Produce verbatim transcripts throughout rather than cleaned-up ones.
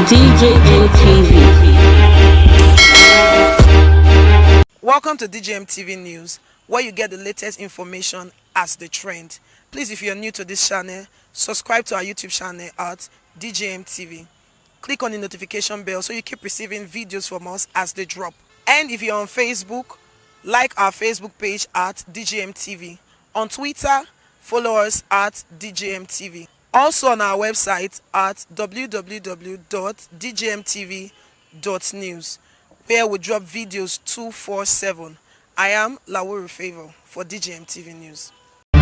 D J M T V. Welcome to D J M T V News, where you get the latest information as the trend. Please, if you're new to this channel, subscribe to our YouTube channel at D J M T V. Click on the notification bell so you keep receiving videos from us as they drop. And if you're on Facebook, like our Facebook page at D J M T V. On Twitter, follow us at D J M T V. Also on our website at W W W dot D J M T V dot news, where we drop videos two four seven. I am Lawuru Favor for D J M T V News. D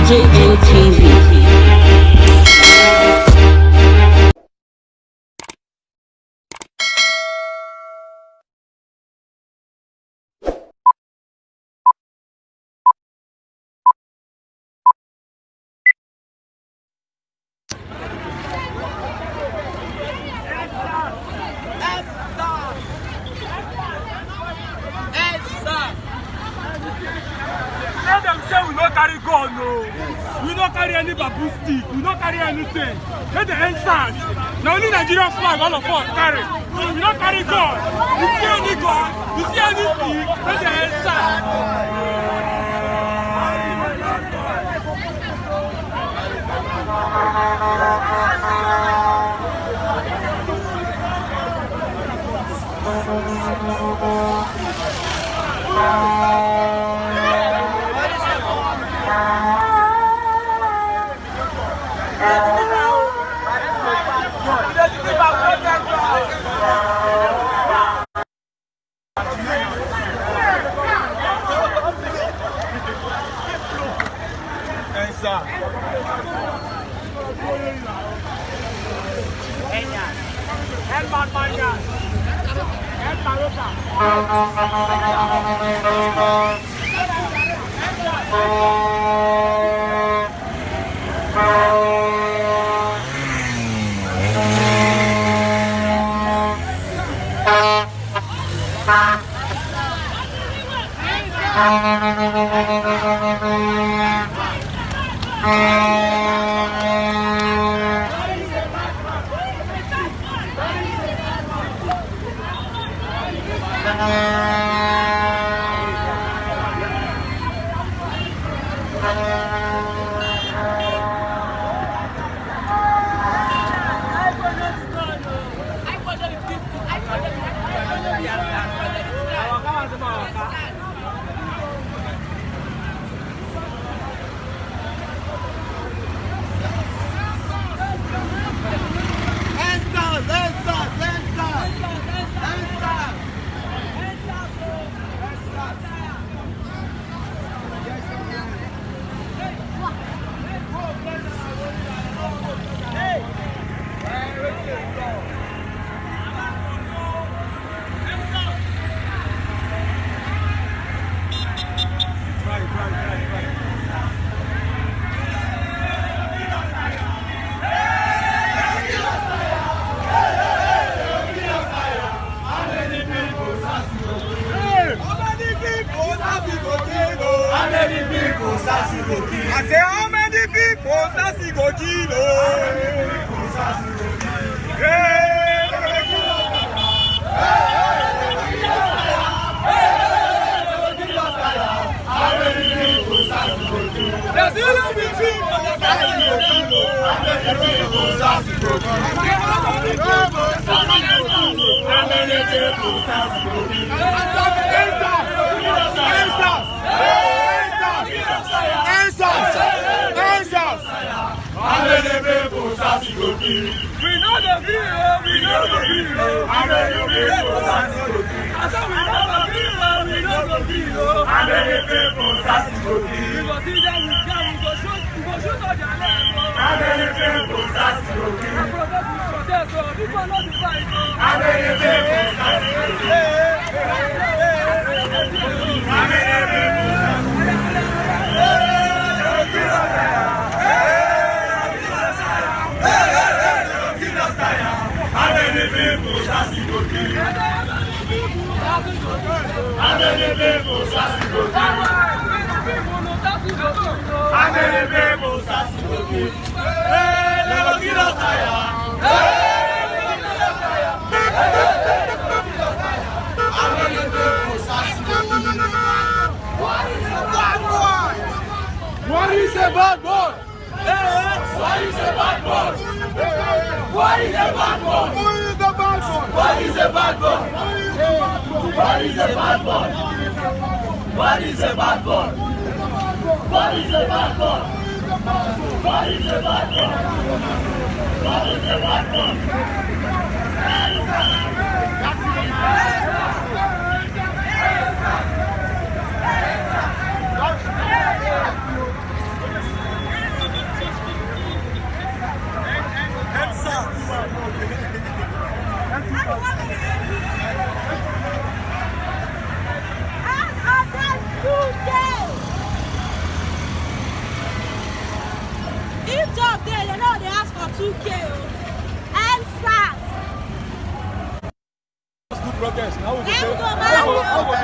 J M T V. Tell dem say we no carry gun o. We no carry any bamboo stick. We no carry anything. Make dem end S A R S. Na only Nigeria flag all of us carry. We no carry gun. You see any gun? You see any stick? Make dem end S A R S. I say, how many people S A R S go kill? Oh? Hey! How many people S A R S go kill? We no go kill, oh, we no go kill, oh. How many people S A R S go kill? I said we no go kill, oh, we no go kill, oh. How many people S A R S go kill? We go see them with gun, we go shoot, we go shoot all their leg, oh. How many people S A R S go kill? Na protest we protest, oh. This one no be fight, oh. How many people S A R S go kill? How many people S A R S go kill? How many people S A R S go kill? How many people S A R S go kill? Buhari is a bad boy. Buhari is a bad boy. Buhari is a bad boy. Buhari is a bad boy. Buhari is a bad boy. Buhari is a bad boy. Buhari is a bad boy. Buhari is a bad boy. Buhari is a bad boy. Buhari is a bad boy. If job dey, you know they ask for two K o. Answers. Good broadcast. How we go? Let's go, man. How we go? How we go?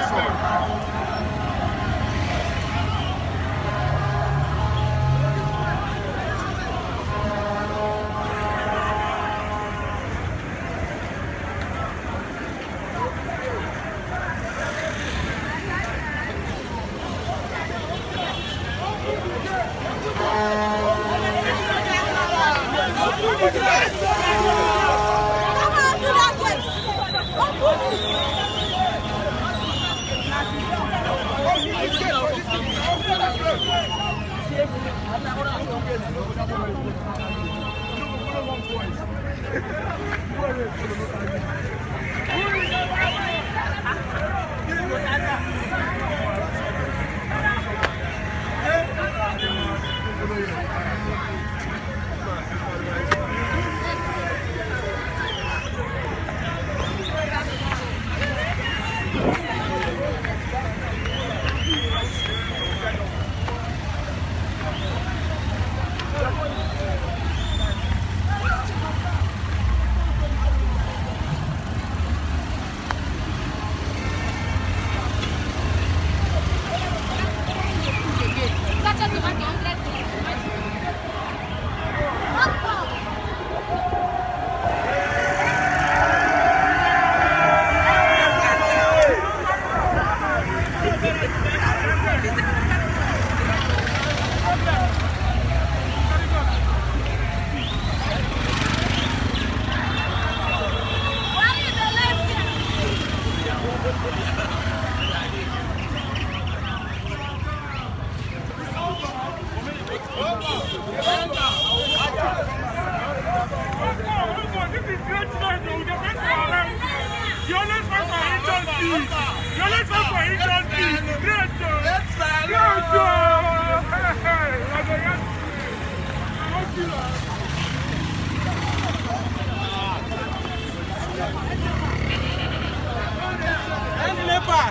End NEPA!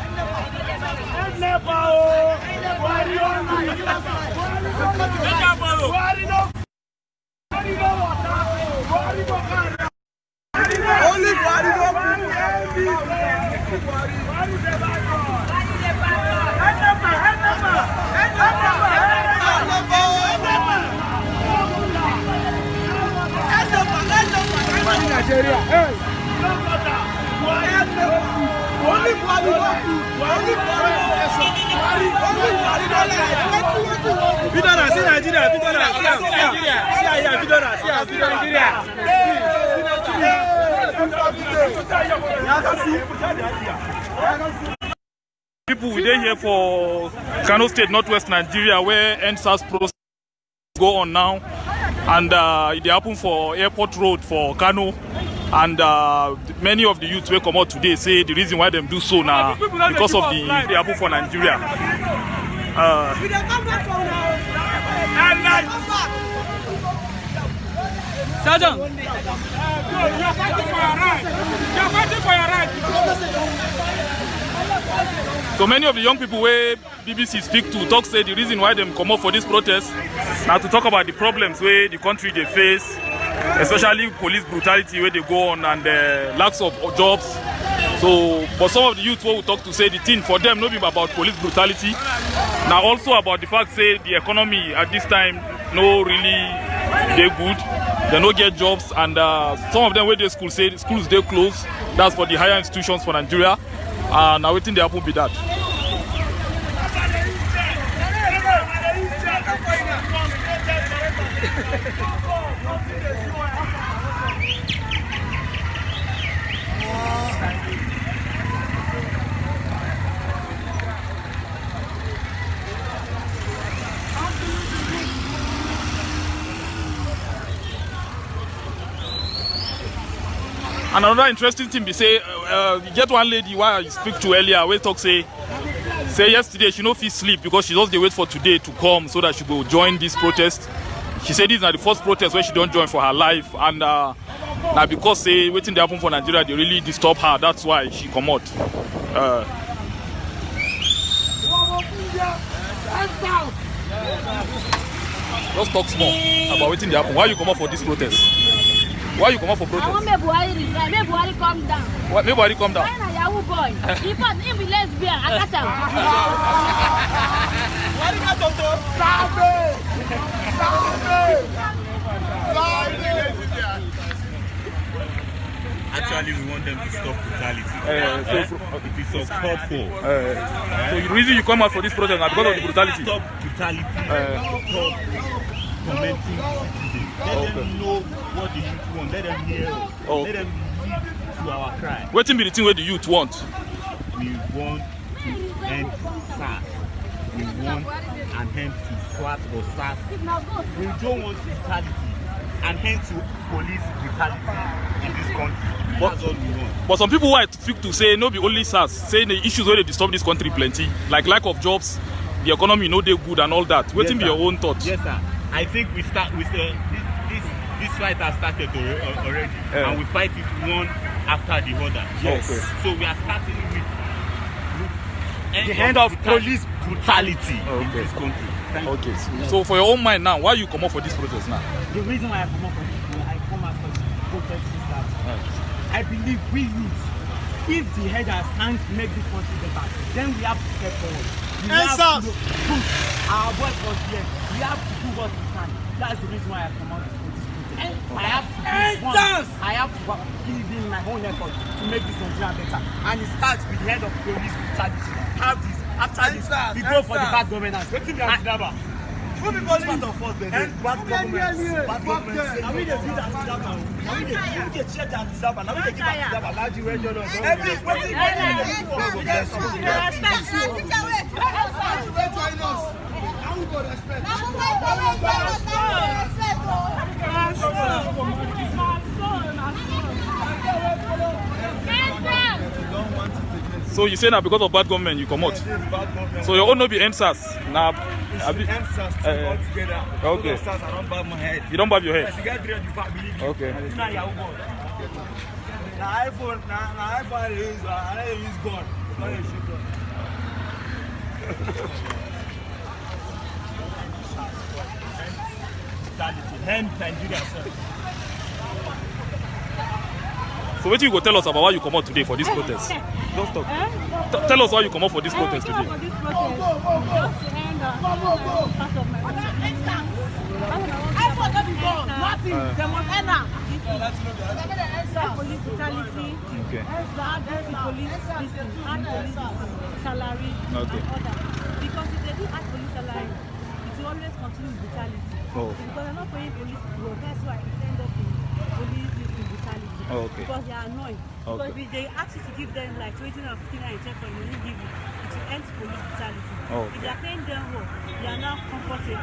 End NEPA o! Buhari don Buhari don Buhari don water! Buhari don carry! Only Buhari don Buhari is a bad man! End NEPA! End NEPA! End NEPA! End NEPA! End NEPA! Nigeria! Hey! Fidona, see Nigeria, Fidona, see am, see am, see am, see am, Fidona, see am, Fidona. People, we dey here for Kano State, Northwest Nigeria, where EndSARS process go on now, and uh, e dey happen for Airport Road for Kano, and uh, many of the youths wey comot today say the reason why dem do so na because of the dey happen for Nigeria. Uh, Sergeant. So many of the young people wey B B C speak to talk say the reason why dem comot for this protest na to talk about the problems wey the country dey face, especially police brutality wey dey go on and uh, lacks of jobs. So, but some of the youth wey we talk to say the thing for them no be about police brutality, na also about the fact say the economy at this time no really dey good. They no get jobs, and uh, some of them wey dey school say schools dey close. That's for the higher institutions for Nigeria. Uh, na wetin dey happen be that. And another interesting thing be say, uh, uh, e get one lady wey I speak to earlier wey talk say, say yesterday she no fit sleep because she just dey wait for today to come so that she go join this protest. She say this na the first protest wey she don join for her life, and, uh, na because say wetin dey happen for Nigeria dey really disturb her, that's why she comot. Uh, just talk small about wetin dey happen. Why you comot for this protest? Why you comot for I want protest? Make Buhari resign. Make Buhari come down. What? Make Buhari come down. Why na Yahoo boy? In fact, him be lesbian. I catch am. Buhari na toto. Actually, we want them to stop brutality. Uh, so, it is uncalled for. Uh, so the reason you come out for this protest now because of the brutality. Stop brutality. Uh, stop tormenting the citizen. Let them know what the youth want. Let them hear us. Oh. Let them listen to our cry. Wetin be the thing wey the youth want? We want to end SARS. We want an end to SWAT or SARS. We don't want brutality. An end to police brutality in this country. But, that's all we want. But some people wey I speak to say no be only SARS, say the issues wey dey disturb this country plenty, like lack of jobs, the economy no dey good and all that. Wetin be your own thought? Yes, sir. I think we start with, uh, this, this, this fight has started alre-, uh, already, yeah, and we fight it one after the other. Yes. Okay. So we are starting with, with the end of police brutality in this country. Okay. So for your own mind now, why you comot for this protest now? The reason why I comot for this, I come out for this protest is that, yeah, I believe we youth, if the headers can't make this country better, then we have to step forward. We have to put our voice on here. We have to do what we can. That's the reason why I comot for this protest. I have to do one. I have to wa-, give in my own effort to make this Nigeria better. And it starts with the end of police brutality. Have this. After this, we go for the bad governance. Wetin be Addis Ababa? Who be police? Part of us, they do. Bad government. Bad government. Are we the leader of Addis Ababa? Are we the, who dey check the Addis Ababa? Are we the leader of Addis Ababa? Every, wetin, wetin we dey do for respect. Respect. Respect. Respect. So you say na because of bad government you comot? Yes, yes, bad government. So your own no be end SARS? Na abi? End SARS, eh, all together. Okay. Because of SARS, I don barb my head. You don barb your head? Yes, you get dread before I believe you. Okay. Na Yahoo boy. Na iPhone, na, na iPhone I dey use, I dey use gun. I dey shoot gun. End Nigeria, sir. So wetin you go tell us about why you comot today for this protest? Just talk. Eh? T-, tell us why you comot for this protest today. Eh, for this protest. Just to end, uh, part of my work. Part of my work. Nothing. Eh. They must end am. Police brutality. Okay. Hard police, this thing, hard police, this thing, salary, okay, and other. Because if they do hard police salary, it will always continue with brutality. Oh. Because they're not paying police well, that's why it end up in police, this thing, brutality. Oh, okay. Because they are annoying. Okay. Because if they ask you to give them, like, twenty naira, fifty naira in check, and you won't give it, it will end police brutality. Oh, okay. If they are paying them well, they are now comfortable.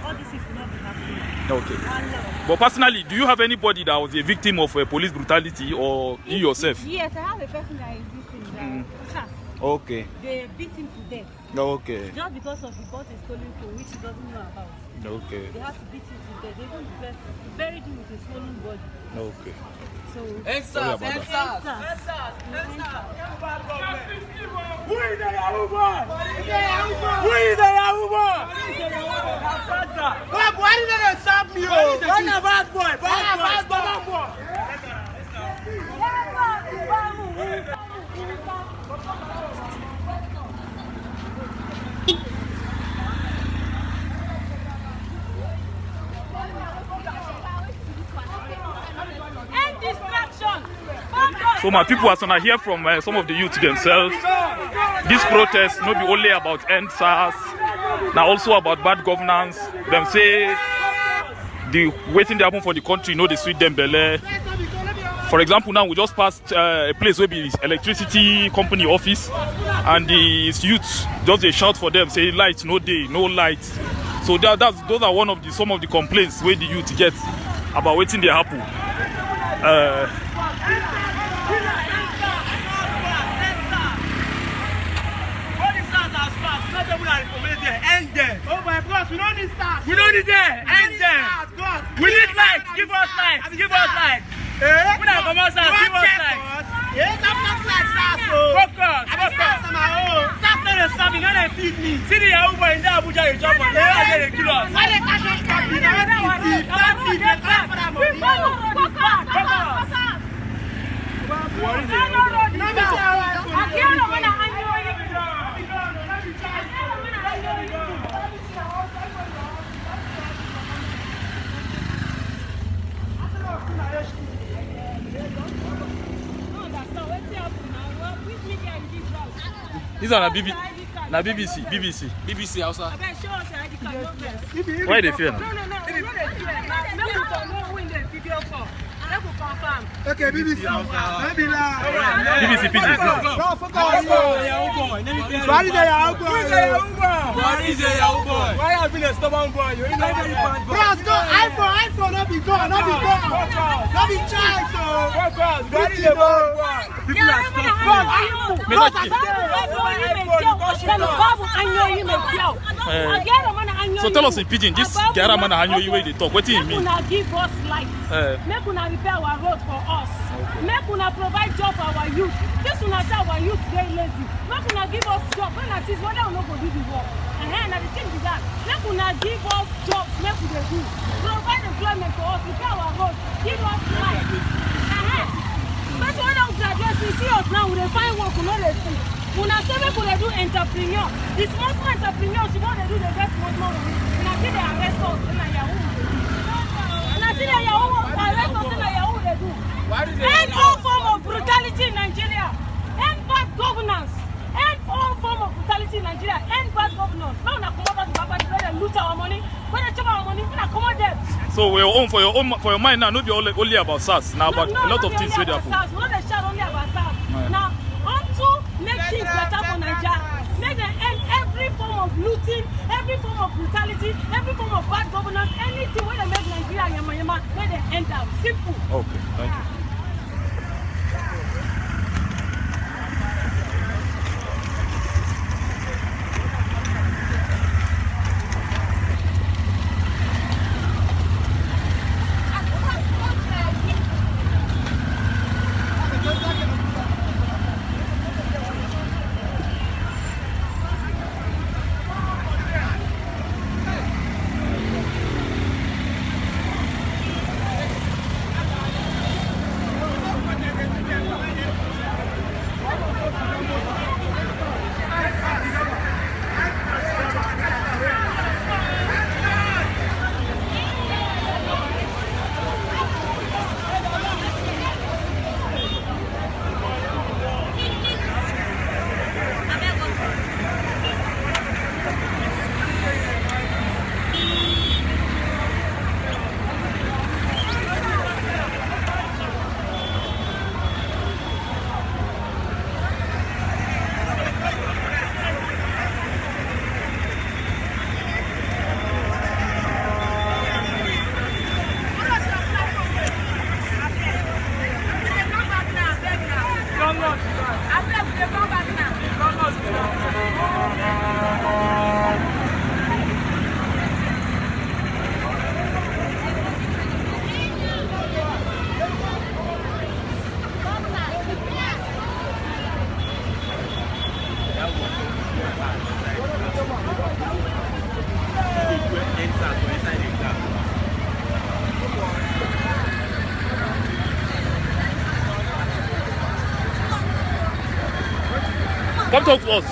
All these things will not be happening. Okay. One love. But personally, do you have anybody that was a victim of, uh, police brutality, or you yourself? Yes, I have a person that is this thing, that, mm, SARS. Okay. They beat him to death. Okay. Just because of he bought a stolen phone, which he doesn't know about. Okay. They had to beat him to death. They even bu-, buried him with a swollen body. Okay. So, end SARS, end SARS, end SARS. Who is the Yahoo boy? Who is the Yahoo boy? Why Buhari no dey serve me o? Why na bad boy? Bad boy, stubborn boy. End distraction. So my people, as una hear from, uh, some of the youth themselves, this protest no be only about end SARS, na also about bad governance. Dem say the wetin dey happen for the country no dey sweet dem belle. For example, now we just pass, uh, a place wey be electricity company office, and the youth just dey shout for them, say light no dey, no light. So that, that's, those are one of the, some of the complaints wey the youth get about wetin dey happen. Uh, All the SARS are SARS. Not even like community. End them. Oh my bros, we don't need SARS. We don't need them. End them. We need light. Give us light. Give us light. Eh? Una comot SARS. Give us light. Eh, that not like SARS. Oh. Focus. I be SARS on my own. SARS no dey serve me, no dey feed me. See the Yahoo boy in the Abuja, you jump on. Eh? They dey kill us. Why they catch us? Focus. Focus. These are na B B, na B B C, B B C. B B C Hausa. Why they fear now? No, no, no, we no dey fear. Na, make we come, no, we dey video call. Make we confirm. Okay, B B C. No be lie. B B C Pidgin. Bro, focus. Buhari dey Yahoo boy. Buhari dey Yahoo boy. Why you been a stubborn boy? You know very bad boy. Bros, go iPhone, iPhone, no be God, no be God. No be child, so. Focus. Buhari dey boy. People are suffering. So tell us in Pidgin, this gyara mana hanyoyi wey dey talk, wetin e mean? Make una give us light. Eh. Make una repair our road for us. Okay. Make una provide job for our youth. Since una say our youth dey lazy, make una give us job. When I see whether we no go do the work. Uh-huh, na the thing be that. Make una give us jobs, make we dey do. Provide employment for us, repair our road, give us light. Uh-huh. Person wey don graduate, you see us now, we dey find work, we no dey see. Una say make we dey do entrepreneur. The small small entrepreneur, she don dey do the best small small money. Una see dey arrest us, say na Yahoo. Una see dey Yahoo, arrest us, say na Yahoo dey do. End all form of brutality in Nigeria. End bad governance. End all form of brutality in Nigeria. End bad governance. Now una comot out the baba, dey loot our money. When they chop our money, we na comot them. So for your own, for your own, for your mind now, no be only, only about SARS. Now about a lot of things wey dey happen. No, no, no be only about SARS. We no dey shout only about SARS. Right. Now, unto make things better for Naija, make dem end every form of looting, every form of brutality, every form of bad governance, anything wey dey make Nigeria yama yama, make dem end am. Simple. Okay, thank you. Come talk to us.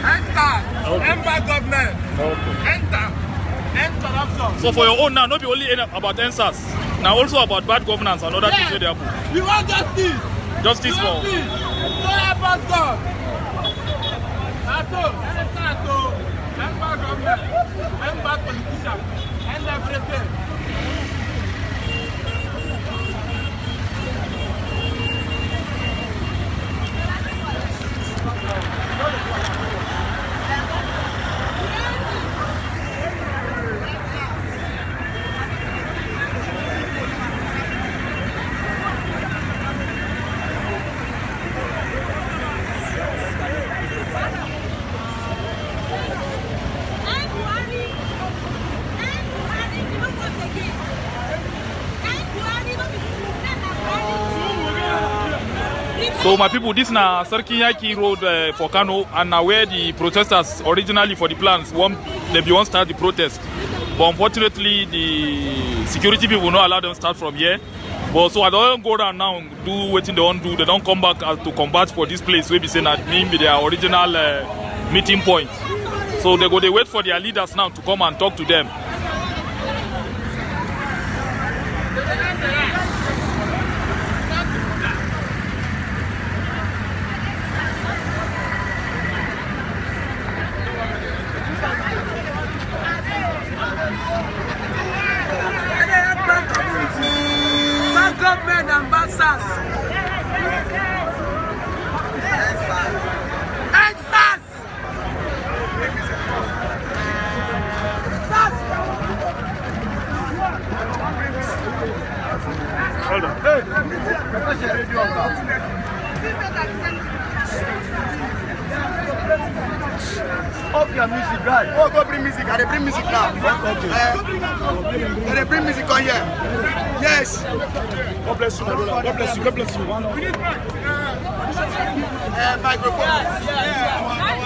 Enter. Okay. Enter government. Okay. Enter. End corruption. So for your own now, no be only en-, about EndSARS. Now also about bad governance and other things wey dey happen. We want justice. Justice for. Justice. So help us God. Na so. EndSARS o. End bad government. End bad politician. End everything. So my people, this na Sarkin Yaki Road uh, for Kano, and na where the protesters originally for the plans, one, they be wan start the protest. But unfortunately, the security people no allow them start from here. But so I don go around now, do wetin they wan do. They don come back uh, to combat for this place wey be say na im be their original uh, meeting point. So they go dey wait for their leaders now to come and talk to them. Back government and back SARS. End SARS. Hold on. Hey, off your music, guy. Oh, go bring music. I dey bring music now. Okay. Uh, I dey bring music on here. Yes. God bless you, my brother. God bless you. God bless you. Uh, microphone.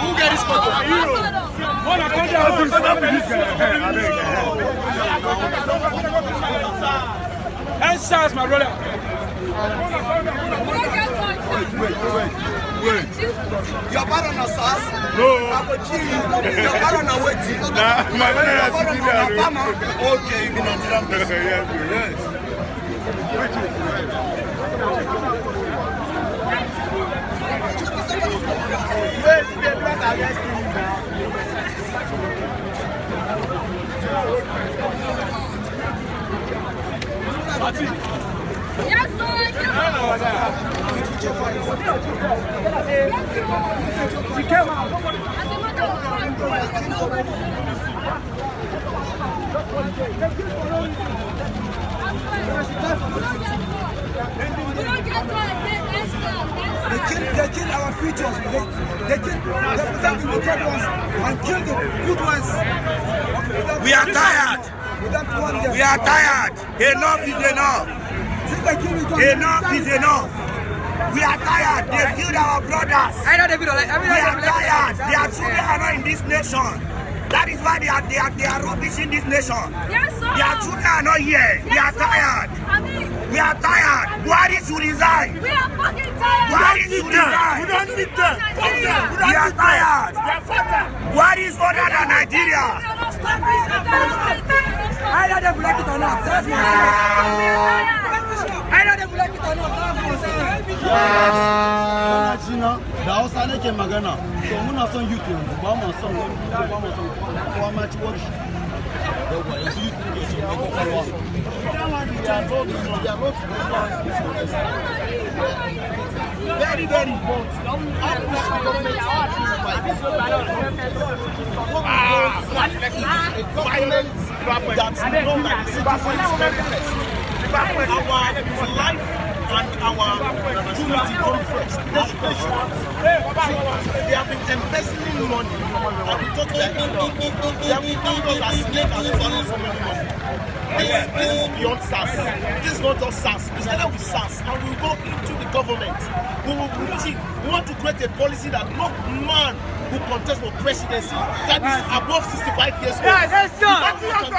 Who get this photo? One of them. End SARS, my brother. Wait, wait, wait, wait. Your father na SARS? No. I go kill you. Your father na wetin? Nah, my father na civilian. Your father na farmer? Okay, you be Nigerian person. Yes, yes. Yes. Wait, wait, wait, arrest him now. They kill, they kill our futures. They, they kill, they protect the wicked ones and kill the good ones. We are tired. We don't want them. We are tired. Enough is enough. Since they kill each other, enough is enough. We are tired. They killed our brothers. I know they feel like, I mean, we are tired. Their children are not in this nation. That is why they are, they are, they are rubbish in this nation. Yes, sir. Their children are not here. They are tired. We are tired. Buhari should resign. We are fucking tired. Buhari should resign. We don't need them. Fuck them. We are tired. Their father. Buhari is older than Nigeria. Either they like it or not. Either they like it or not. Yes. Kana ji na, da Hausa nake magana. To muna son youth yanzu, ba mu son wani, ba mu son kowa ma ci wani. Yawwa, yanzu youth ne ke so na kwakwalwa. Very, very. But how push government to do violence? What we want is a government that know that the citizens come first. Our life and our unity come first. Education. They have been embezzling money. And we talk like this now. They have been doing us as slaves and selling so many money. This, this is beyond SARS. This is not just SARS. We started with SARS and we go into the government. We will, we will see. We want to create a policy that no man who contests for presidency that is above sixty-five years old. Yes, yes, sir. We want youth.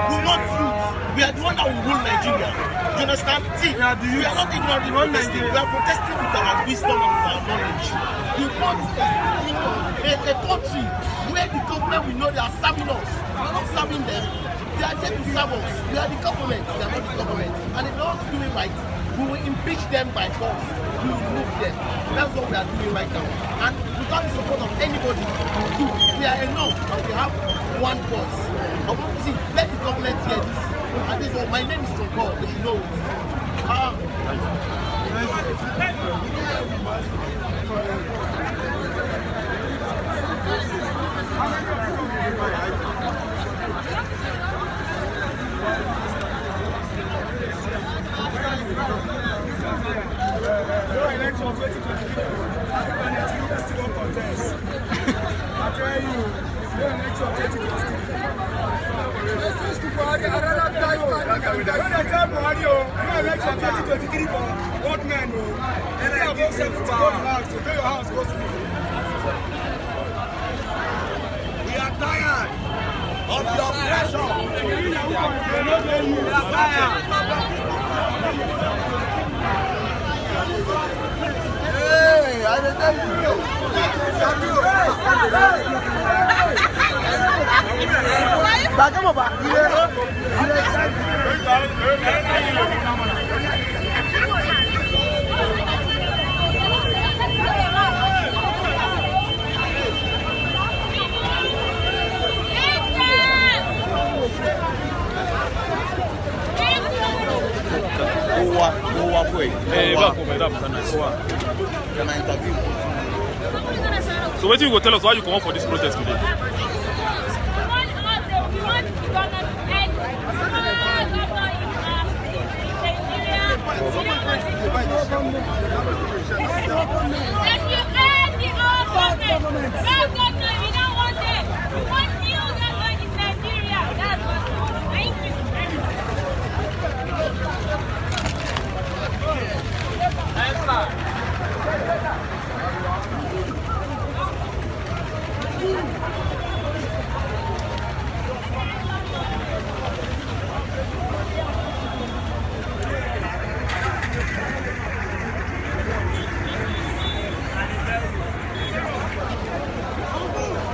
We want youth. We are the one that will rule Nigeria. You understand? See, we are the youth. We are not ignorant of this thing. We are protesting with our wisdom and with our knowledge. We want a, a, a country where the government will know they are serving us. We are not serving them. They are there to serve us. We are the government. They are not the government. And if they want to do it right, we will impeach them by force. We will remove them. That's what we are doing right now. And without the support of anybody, we are enough and we have one voice. I want to see, let the government hear this. And this one, my name is John Paul, they know it. Ah. No election twenty twenty-three. African Nigeria still wan contest. I tell you, no election twenty twenty-three. When they tell Buhari o, no election twenty twenty-three for what men o. We are tired of the oppression. We are tired. Hey, I dey tell you. Gbàgbé mọ̀ bá. Ó wá, ó wá fún ẹ. Eh, báwo kò mọ̀ ẹ́ dàbọ̀ sánà ẹ̀ wá? Can I interview? So wetin you go tell us, why you comot for this protest today?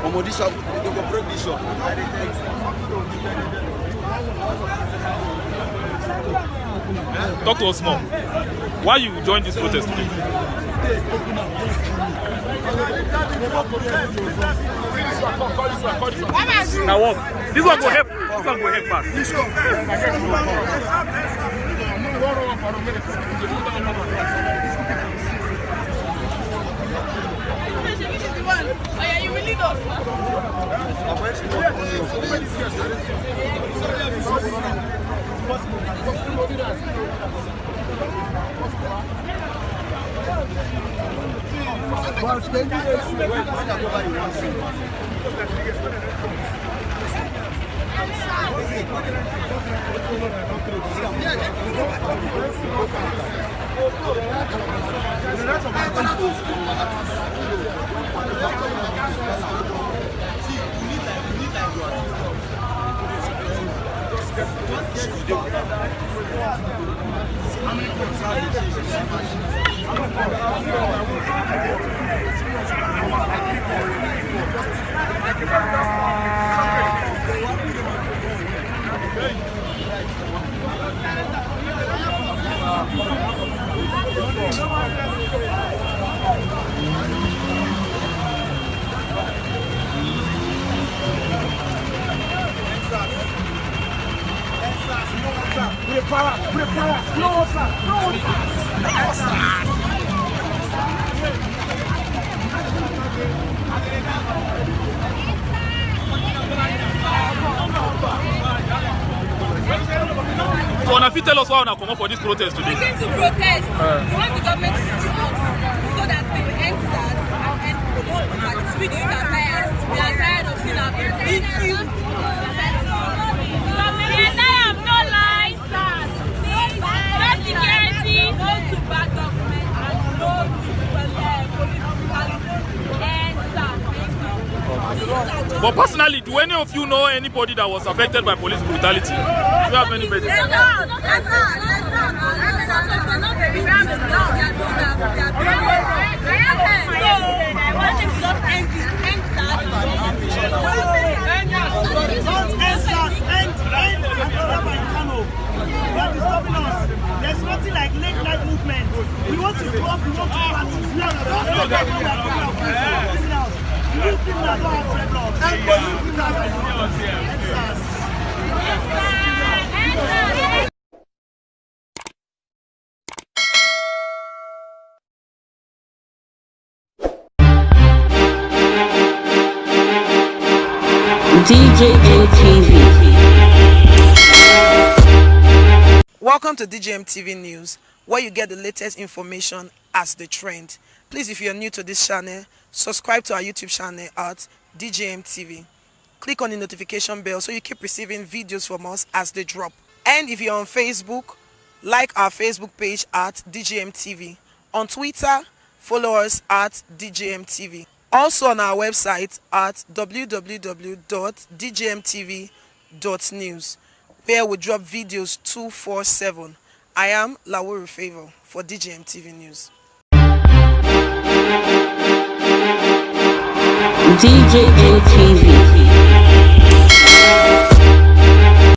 Omo, this one, they go break this one. Talk to us more. Why you join this protest today? Now what? This one go help. This one go help pass. So una fit tell us why una comot for this protest today? We came to protest. Uh. We want the government to sue us so that we will end SARS and end police brutality. We the youth are tired. We are tired of seeing our people being killed. We are tired of seeing our people being killed. We are tired of no lies. No to bad government and no to, uh, police brutality. End SARS. But personally, do any of you know anybody that was affected by police brutality? Do you have anybody? They are disturbing us. There's nothing like late night movement. We want to talk, we want to practice. We are not, that's not what we are doing. These criminals don't have dreadlocks. These criminals are not. D J M T V. Welcome to D J M T V News, where you get the latest information as they trend. Please, if you're new to this channel, subscribe to our YouTube channel at D J M T V. Click on the notification bell so you keep receiving videos from us as they drop. And if you're on Facebook, like our Facebook page at D J M T V. On Twitter, Follow us at D J M T V. Also on our website at w w w dot d j m t v dot news, where we drop videos two four seven. I am Lawuru Favor for D J M T V News. D J M T V.